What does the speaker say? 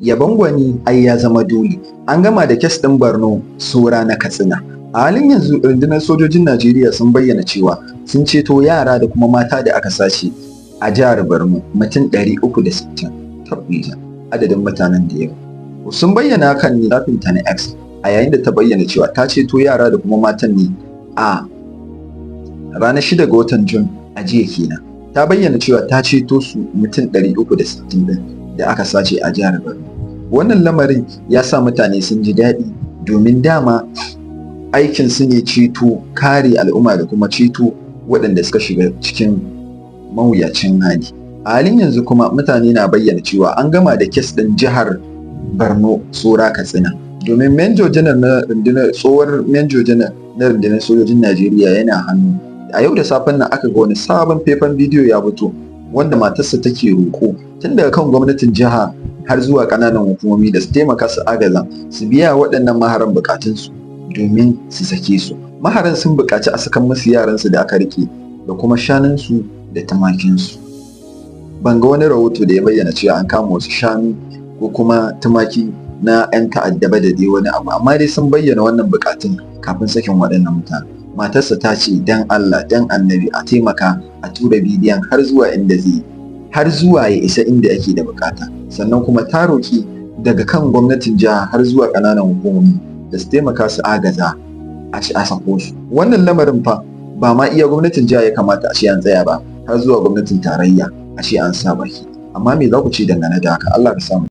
Yabon gwani ai ya zama dole. An gama da case ɗin Borno, saura na Katsina. A halin yanzu rundunar sojojin Najeriya sun bayyana cewa sun ceto yara da kuma mata da aka sace a jihar Borno, mutum 360. Tabbija, adadin mutanen da yawa. Sun bayyana hakan ne shafin ta na X, a yayin da ta bayyana cewa ta ceto yara da kuma matan ne a ranar 6 ga watan June, a jiya kenan. Ta bayyana cewa ta ceto su mutum 360 ɗin da aka sace a jihar Borno. Wannan lamarin ya sa mutane sun ji daɗi, domin dama aikin su ne ceto, kare al'umma da kuma ceto waɗanda suka shiga cikin mawuyacin hali. A halin yanzu kuma mutane na bayyana cewa an gama da case ɗin jihar Borno, saura Katsina. Domin Major Janar na rundunar, tsohuwar Major Janar na rundunar sojojin Najeriya yana hannu. A yau da safen nan aka ga wani sabon faifan bidiyo ya fito, wanda matarsa take roƙo tun daga kan gwamnatin jiha har zuwa ƙananan hukumomi da su taimaka, su agaza, su biya waɗannan maharan buƙatunsu domin su sake su. Maharan sun buƙaci a sakan musu yaransu da aka riƙe da kuma shanunsu da tumakinsu. Ban ga wani rahoto da ya bayyana cewa an kama wasu shanu ko kuma tumaki na 'yan ta'adda ba da dai wani abu, amma dai sun bayyana wannan buƙatun kafin sakin waɗannan mutane. Matarsa ta ce dan Allah dan Annabi a taimaka a tura bidiyon har zuwa inda zai har zuwa ya isa inda ake da buƙata. Sannan kuma ta roƙi daga kan gwamnatin jiha har zuwa ƙananan hukumomi da su taimaka, su agaza, a ci a sako su. Wannan lamarin fa ba ma iya gwamnatin jiha ya kamata a ce an tsaya ba, har zuwa gwamnatin tarayya a ce an sa baki. Amma me za ku ce dangane da haka? Allah ka samu.